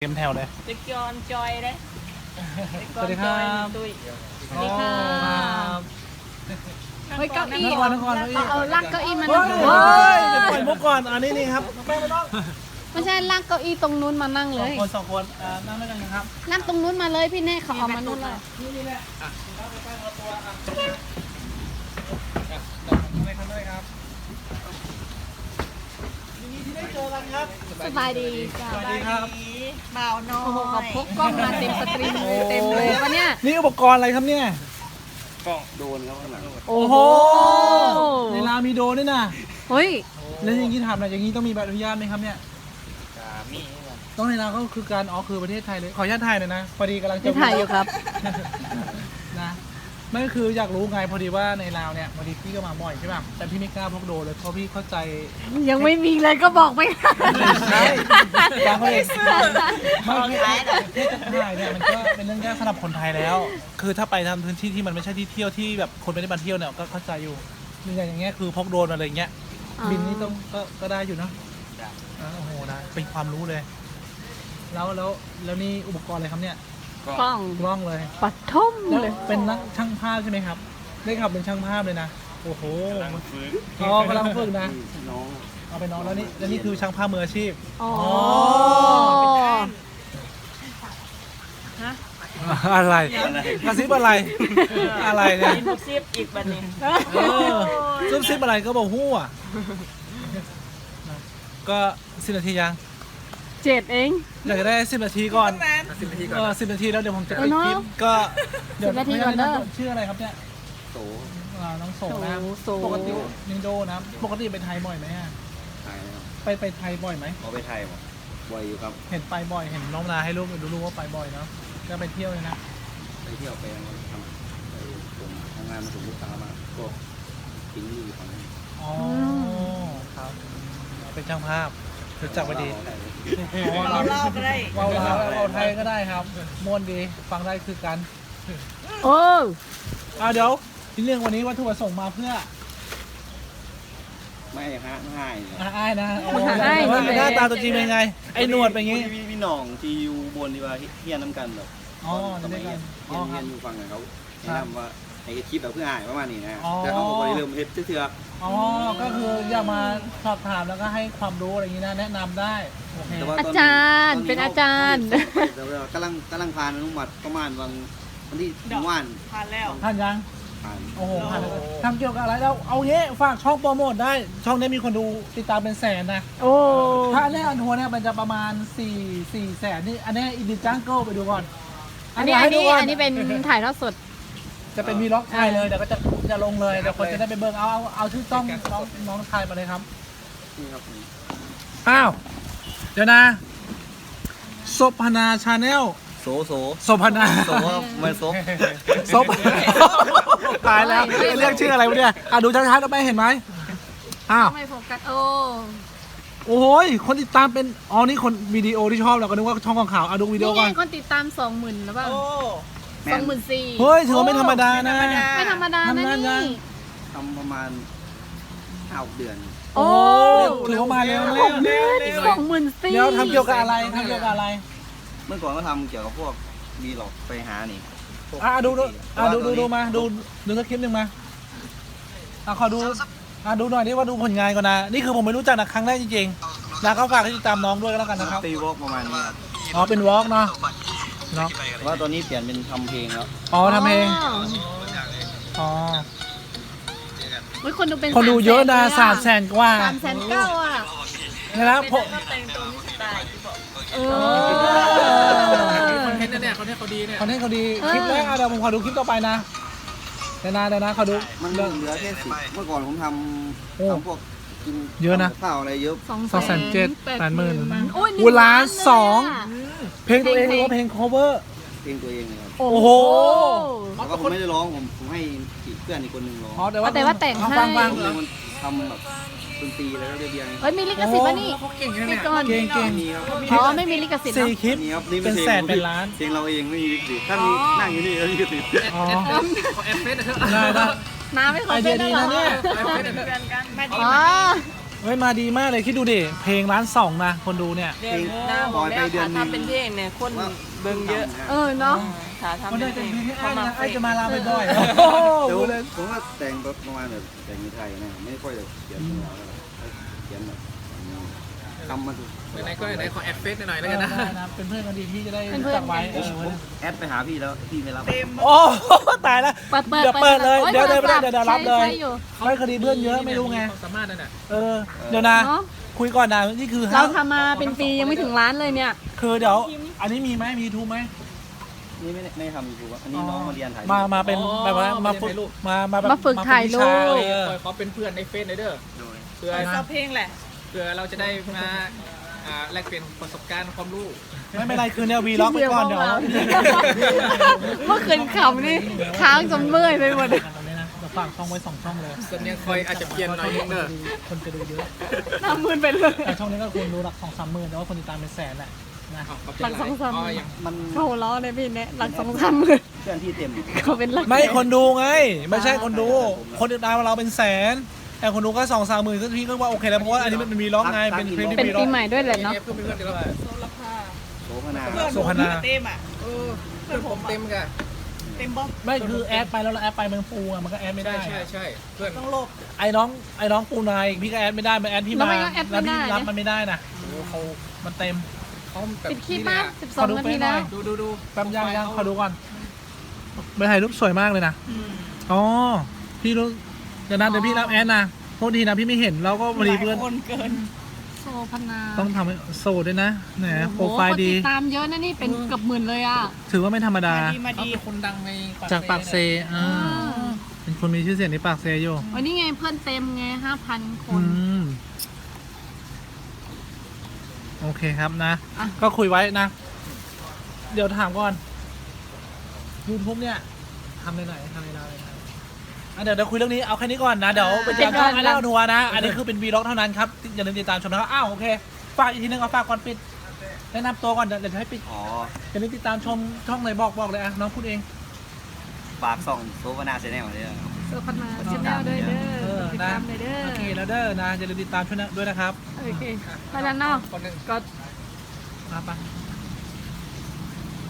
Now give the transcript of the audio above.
ຕຽມແຖວເລີຍ ເດັກຈອນຈອຍເດ້ ເດັກຈອນຈອຍ ສະຫວັດດີຄັບ ຕຸ້ຍ ສະຫວັດດີຄ່ະ ໂອ້ຍ ເກົ້າອີ່ ນັ່ງກ່ອນ ນັ່ງກ່ອນ ເກົ້າອີ່ ເອົາ ເອົາຫຼັກເກົ້າອີ່ມາ ເອີ ໂອ້ຍ ຈະປ່ອຍມຸກກ່ອນ ອັນນີ້ ນີ້ຄັບ ບໍ່ໃຊ່ ຫຼັກເກົ້າອີ່ຕົງນູ້ນມານັ່ງເລີຍ ສອງຄົນ ສອງຄົນ ເອີ ນັ່ງດ້ວຍກັນຄັບ ນັ່ງຕົງນູ້ນມາເລີຍ ພີ່ແນ່ ເຂົາເອົາມານູ້ນແລ້ວ ນີ້ ນີ້ແຫຼະ ອ່ະ ໃກ້ໆ ຕົວ ອ່ະ ອ່ະ ນັ່ງເລີຍຄັບ ນັ່ງເລີຍຄັບ ຍິນດີທີ່ໄດ້ເຈີກັນຄັບ ສະບາຍດີ ສະບາຍດີຄັບ ບ່າວນ້ອຍ ໂອ້ໂຫ ເຂົາພົກກ້ອງມາເຕັມສະຕຣີມເລີຍ ເຕັມເລີຍວະເນ່ຍ ນີ້ອຸປະກອນອະໄລຄັບເນ່ຍ? ກ້ອງໂດຣນຄັບ ຂ້າງຫຼັງ ໂອ້ໂຫ ໃນລາວມີໂດຣນດ້ວຍນະ ເຮີ້ຍ ແລ້ວຢ່າງນີ້ຖາມໜ້ອຍ ຢ່າງນີ້ຕ້ອງມີໃບອະນຸຍາດໄໝຄັບເນ່ຍ? ກະມີຄືກັນ ຕ້ອງໃນລາວກໍຄືກັນ ອໍ ຄືປະເທດໄທເລີຍ ຂໍອະນຸຍາດຖ່າຍໜ້ອຍນະ ພໍດີກຳລັງຈະ ມີຖ່າຍຢູ່ຄັບ ນະ ໄມ່ ຄືຢາກຮູ້ໄງ ພໍດີວ່າໃນລາວເນ່ຍ ພໍດີພີ່ກໍມາບ່ອຍໃຊ່ປ່ະ ແຕ່ພີ່ໄມ່ກ້າພົກໂດຣນເລີຍ ເພາະພີ່ເຂົ້າໃຈ ຍັງໄມ່ມີເລີຍກໍບອກໄປ ໃຊ່ ຟັງເຂົາເອງ ເພາະເຂດຈະຖ່າຍເນ່ຍ ມັນກໍເປັນເລື່ອງຍາກສຳລັບຄົນໄທແລ້ວ ຄືຖ້າໄປຕາມພື້ນທີ່ທີ່ມັນໄມ່ໃຊ່ທີ່ທ່ຽວ ທີ່ແບບຄົນໄມ່ໄດ້ມາທ່ຽວເນ່ຍ ກໍເຂົ້າໃຈຢູ່ ຢ່າງເນີ້ຍ ຄືພົກໂດຣນມາເລີຍເນີ້ຍ ອໍ ບິນນີ້ຕ້ອງ ກໍ ກໍໄດ້ຢູ່ເນາະ ໄດ້ ອ່າ ໂອ້ໂຫ ໄດ້ ເປັນຄວາມຮູ້ເລີຍ ແລ້ວ ແລ້ວ ແລ້ວນີ້ອຸປະກອນອະໄລຄັບເນ່ຍ? ກ້ອງ ກ້ອງເລີຍ ປະຖົມເລີຍ ເປັນນັກຊ່າງພາບໃຊ່ໄໝຄັບ? ໄດ້ຂັບເປັນຊ່າງພາບເລີຍນະ ໂອ້ໂຫ ກຳລັງຝຶກ ອໍ ກຳລັງຝຶກນະ ເອົາໄປນອນ ແລ້ວນີ້ ແລ້ວນີ້ຄືຊ່າງພາບມືອາຊີບ ອໍ ອໍ ຮະ ອະໄລ ກະຊິບອະໄລ ອະໄລເນຍ ຊິບອີກບັດນີ້ ເອີ ຊຸບຊິບອະໄລກໍບໍ່ຮູ້ອະ ກໍສິບນາທີຍັງ ເຈັດເອງ ຢາກຈະໄດ້ສິບນາທີກ່ອນ ສິບນາທີກ່ອນ ເອີ ສິບນາທີແລ້ວ ດຽວຜົມຈະປິດຄລິບ ເອີເນາະ ກໍ ສິບນາທີກ່ອນເດີ ຊື່ອະໄລຄັບເນ່ຍ? ໂສ ອ່າ ນ້ອງໂສນະ ໂສ ປົກກະຕິ ນິງໂດນະ ປົກກະຕິໄປໄທບ່ອຍໄໝອະ? ໄປ ໄປໄທບ່ອຍໄໝ? ອໍ ໄປໄທບໍ່? ບ່ອຍຢູ່ຄັບ ເຫັນໄປບ່ອຍ ເຫັນນ້ອງນາໃຫ້ລູກ ລູກວ່າໄປບ່ອຍເນາະ ກໍໄປທ່ຽວເລີຍນະ ໄປທ່ຽວ ໄປທຳ ໄປສົ່ງ ທຳງານມາສົ່ງລູກຄ້າມາ ພວກກິນຢູ່ຝັ່ງນັ້ນ ອໍ ອືມ ຄັບ ເປັນຊ່າງພາບ ຮູ້ຈັກໄປດີ ເວົ້າລາວ ເວົ້າລາວກໍໄດ້ ເວົ້າລາວ ເວົ້າໄທກໍໄດ້ຄັບ ມ່ວນດີ ຟັງໄດ້ຄືກັນ ໂອ້ ອ່າ ດຽວ ເລື່ອງວັນນີ້ວັດຖຸປະສົງມາເພື່ອ ມາຫາອ້າຍ ມາຫາອ້າຍນະ ໂອ້ ມາຫາອ້າຍ ໜ້າຕາຕົວຈິງເປັນໄງ? ໄອ້ໜວດເປັນໄງ? ມີ ມີນ້ອງທີ່ຢູ່ອຸບົນທີ່ວ່າຮຽນນຳກັນແບບ ອໍ ຕອນສະໄໝຮຽນ ຮຽນຢູ່ຝັ່ງນັ້ນ ເຂົາແນະນຳວ່າໃຫ້ເຮັດຄລິບແບບຄືອ້າຍປະມານນີ້ນະ ອໍ ແຕ່ເຮົາກໍບໍ່ໄດ້ເລີ່ມເຮັດຈັກເທື່ອ ອໍ ກໍຄືຢາກມາສອບຖາມ ແລ້ວກໍໃຫ້ຄວາມຮູ້ອະໄລຢ່າງນີ້ນະ ແນະນຳໄດ້ ໂອເຄ ອາຈານ ເປັນອາຈານ ແຕ່ວ່າກຳລັງ ກຳລັງຜ່ານອະນຸມັດປະມານຫວ່າງ ວັນທີ ດອກ ເມື່ອວານ ຜ່ານແລ້ວ ຜ່ານຍັງ? ຜ່ານ ໂອ້ໂຫ ຜ່ານແລ້ວ ໂອ້ ທຳກ່ຽວກັບອະໄລແລ້ວ ເອົາເຮ ຝາກຊ່ອງໂປຣໂມດໄດ້ ຊ່ອງນີ້ມີຄົນດູຕິດຕາມເປັນແສນນະ ໂອ້ ຖ້າແນວອັນໂທນເນຍ ມັນຈະປະມານສີ່ ສີ່ແສນນີ້ ອັນນີ້ອິນດີຈັງເກີ້ ໄປດູກ່ອນ ອັນນີ້ ອັນນີ້ ອັນນີ້ເປັນຖ່າຍທອດສົດ ຈະເປັນ ເອີ ວີລັອກຖ່າຍເລີຍ ເອີ ດຽວກໍຈະ ຈະລົງເລີຍ ດຽວຄົນຈະໄດ້ໄປເບິ່ງ ເອົາ ເອົາ ເອົາ ເອົາ ເອົາ ຖືກຕ້ອງ ນ້ອງ ນ້ອງຖ່າຍມາເລີຍຄັບ ນີ້ຄັບ ນີ້ ອ້າວ ດຽວນະ ສົບພະນາ Channel ໂສ ໂສ ສົບພະນາ ໂສ ແມ່ນສົບ ສົບ ຕາຍແລ້ວ ໂອ້ຍ ລຽກຊື່ອະໄລວະເນຍ ອ່ະ ດູຊັດໆ ໄປເຫັນໄໝ? ອ້າວ ໄມ່ໂຟກັສ ໂອ້ ໂອ້ຍ ຄົນຕິດຕາມເປັນ ອໍ ນີ້ຄົນ ວິດີໂອທີ່ຊອບ ແລ້ວກໍນຶກວ່າຊ່ອງຂອງເຂົາ ອ່ະ ດູວິດີໂອກ່ອນ ມີຄົນຕິດຕາມສອງໝື່ນແລ້ວເປາະ? ໂອ້ ສອງໝື່ນສີ່ ໂອ້ ເຮີ້ຍ ຖືວ່າໄມ່ທຳມະດານະ ໂອ້ ໄມ່ທຳມະດານະນີ້ ທຳປະມານຫ້າຫົກເດືອນ ໂອ້ ໂອ້ ຖືວ່າມາແລ້ວ ແລ້ວ ແລ້ວ ສອງໝື່ນສີ່ ແລ້ວທຳກ່ຽວກັບອະໄລ? ທຳກ່ຽວກັບອະໄລ? ເມື່ອກ່ອນກໍທຳກ່ຽວກັບພວກວີລັອກໄປຫານີ້ ອ່າ ດູ ດູ ອ່າ ດູ ດູ ມາ ດູ ດູສັກຄລິບໜຶ່ງມາ ອ່າ ຂໍດູ ອ່າ ດູໜ່ອຍດິວ່າດູຜົນງານກ່ອນນະ ນີ້ຄືຜົມໄມ່ຮູ້ຈັກນະ ຄັ້ງແລກຈິງໆ ນະ ກໍຝາກໃຫ້ຕິດຕາມນ້ອງດ້ວຍກໍແລ້ວກັນນະຄັບ ຕີວອກປະມານນີ້ ອໍ ເປັນວອກເນາະ ເນາະ ແຕ່ວ່າຕອນນີ້ປ່ຽນເປັນທຳເພງແລ້ວ ອໍ ທຳເພງ ອໍ ອໍ ໂອ້ຍ ຄົນດູເປັນ ຄົນດູເຍອະນະ ສາມແສນ ສາມແສນກວ່າ ສາມແສນເກົ້າອະ ນີ້ລະ ເພາະ ເອີ ຄອນເທັນເຂົາດີເນຍ ຄອນເທັນເຂົາດີ ເອີ ຄລິບແລກ ອ່ະ ດຽວຜົມຂໍດູຄລິບຕໍ່ໄປນະ ດຽວນະ ດຽວນະ ຂໍດູ ມັນເຫຼືອແຄ່ສິບ ເມື່ອກ່ອນຜົມທຳ ໂອ້ ທຳພວກກິນ ເຍອະນະ ກັບຂ້າວອະໄລເຍອະ ສອງແສນເຈັດ ແປດໝື່ນ ໂອ້ຍ ໂອ້ຍ ລ້ານສອງ ເພງຕົວເອງ ເພງຕົວເອງ ຫຼືວ່າເພງ cover? ເພງຕົວເອງເລີຍຄັບ ໂອ້ໂຫ ແຕ່ວ່າຜົມໄມ່ໄດ້ຮ້ອງ ຜົມ ຜົມໃຫ້ເພື່ອນອີກຄົນໜຶ່ງຮ້ອງ ອໍ ແຕ່ວ່າ ແຕ່ວ່າແຕ່ງໃຫ້ ຟັງ ຟັງ ເພງມັນທຳແບບດົນຕີແລ້ວກໍລຽບລຽງ ເອີຍ ມີລິຂະສິດບໍ່ນີ້? ໂອ້ ເຂົາເກັ່ງຢູ່ນະ ເກັ່ງ ເກັ່ງ ມີຄັບ ອໍ ໄມ່ມີລິຂະສິດເນາະ ສີ່ຄລິບ ເປັນແສນເປັນລ້ານ ເພງລາວເອງ ໄມ່ມີລິຂະສິດ ຖ້າມີ ອໍ ນັ່ງຢູ່ນີ້ ມີລິຂະສິດ ອໍ ຂໍແອັບເຟດເທື່ອ ໄດ້ ໄດ້ ນ້າໄມ່ຂໍແອັບເຟດເລີຍເນາະ ມາດີ ອໍ ມາດີ เฮ้ย มาดีมากเลย คิดดูดิ เพลงล้านสองนะ คนดูเนี่ย เดือนหน้าบอกแล้ว ถ้าทำเป็นเพลงเนี่ย คนเบิ่งเยอะ เออเนาะ ถ้าทำเป็นเพลง เพราะมา อ้ายจะมาลาวบ่อยๆ โอ้โห เดี๋ยวผมก็แต่งแบบประมาณแบบแต่งไทยนะ ไม่ค่อยจะเขียนเมืองลาวเท่าไหร่ เขียนแบบคำมัน ไหนๆ ก็ไหนๆ ขอแอดเฟซหน่อยแล้วกันนะ เออ ได้นะ เป็นเพื่อนกันดี พี่จะได้รู้จักไว้ เป็นเพื่อนกัน เออ ผมแอดไปหาพี่แล้ว พี่ไม่รับ โอ้ ตายแล้ว เปิดๆ เดี๋ยวเปิดเลย เปิดๆ เดี๋ยวๆ เดี๋ยวๆ เดี๋ยวรับเลย ใช่ ใช่อยู่ ไม่ คดีเพื่อนเยอะ ไม่รู้ไง ความสามารถนั่นน่ะ เออ เดี๋ยวนะ เนาะ คุยก่อนนะ นี่คือ เราทำมาเป็นปียังไม่ถึงล้านเลยเนี่ย คือเดี๋ยว อันนี้มีไหม มียูทูบไหม นี่ไม่ได้ ไม่ได้ทำยูทูบ อันนี้น้องมาเรียนถ่ายรูป มา มาเป็น อ๋อ แบบว่า มา มาเรียน มาฝึก ถ่ายรูป มา มาแบบ มาฝึกถ่ายรูป มาฝึกวิชา เออ ขอเป็นเพื่อนในเฟซหน่อยเด้อ โดย เพื่อ ใส่ซาวเพลงแหละ เพื่อเราจะได้มา อ่า แลกเปลี่ยนประสบการณ์ความรู้ ไม่เป็นไร คืนนี้วีล็อกไปก่อน เดี๋ยว เมื่อคืนขำนี่ ค้างจนเมื่อยไปหมด เดี๋ยวฝากช่องไว้สองช่องเลย สำเนียงคอยอาจจะเปลี่ยนหน่อยนึงเด้อ คนจะดูเยอะ หน้ามืดไปเลย แต่ช่องนี้ก็คนดูหลักสองสามหมื่น แต่ว่าคนติดตามเป็นแสนแหละนะ หลักสองสามหมื่น มัน เขาหัวเราะเลยพี่เนี่ย หลักสองสามหมื่น เพื่อนที่เต็ม เขาเป็นหลัก ไม่ คนดูไง ไม่ใช่ คนดู คนติดตามเราเป็นแสน แต่คนดูก็สองสามหมื่น ก็พี่ก็ว่าโอเคแล้ว เพราะว่าอันนี้มันเป็นวีล็อกไง เป็นคลิป เป็นปีใหม่ด้วยแหละเนาะ โสภณา โสภณา เต็มอ่ะ เออ เพื่อนผมเต็มกะ เต็มบ่ ไม่ คือแอดไปแล้ว เราแอดไปมันฟูอ่ะ มันก็แอดไม่ได้ ใช่ ใช่ เพื่อนต้องลบ ไอ้น้อง ไอ้น้องปูนาอีก พี่ก็แอดไม่ได้ มันแอดพี่มา แล้วมันก็แอดไม่ได้ แล้วพี่รับมันไม่ได้นะ โอ้โห เขา มันเต็ม เขาแบบ สิบคลิป นี่เลยอะ สิบสองนาทีแล้ว ดู ดู ดู แป๊บ ยัง ยัง ขอดูก่อน ไปถ่ายรูปสวยมากเลยนะ อืม อ๋อ พี่รู้ เดี๋ยวนะ เดี๋ยวพี่รับแอดนะ โทษทีนะ พี่ไม่เห็น แล้วก็พอดีเพื่อน หลายคนเกิน โสภณา ต้องทำให้โสดด้วยนะ แหม โอ้โห โปรไฟล์ดี คนติดตามเยอะนะนี่ เป็นเกือบหมื่นเลยอะ ถือว่าไม่ธรรมดา มาดี มาดี เขาเป็นคนดังในปากเซ จากปากเซ อ่า อ่า เป็นคนมีชื่อเสียงในปากเซอยู่ วันนี้ไง เพื่อนเต็มไง ห้าพันคน อืม โอเคครับนะ อ่ะ ก็คุยไว้นะ เดี๋ยวถามก่อน ยูทูบเนี่ย ทำในไหน ทำในลาวในไทย อ่ะ เดี๋ยว เดี๋ยวคุยเรื่องนี้ เอาแค่นี้ก่อนนะ เดี๋ยว อ่า ไปเจอกันช่อง ไอดอลทัวร์ นะ อันนี้คือเป็นวีล็อกเท่านั้นครับ อย่าลืมติดตามชมนะครับ อ้าว โอเค ฝากอีกทีนึง เอาฝากก่อนปิด แนะนำตัวก่อน เดี๋ยว เดี๋ยวจะให้ปิด อ๋อ อย่าลืมติดตามชมช่องไหน บอก บอกเลยอ่ะ น้องพูดเอง ฝากช่องโสภณาแชนแนลเด้อ โสภณาแชนแนลด้วยเด้อ เออ ติดตามเลยเด้อ นะ โอเคแล้วเด้อนะ อย่าลืมติดตามช่วยนะ ด้วยนะครับ โอเค ไปแล้วเนาะ คนหนึ่ง กด มาปะ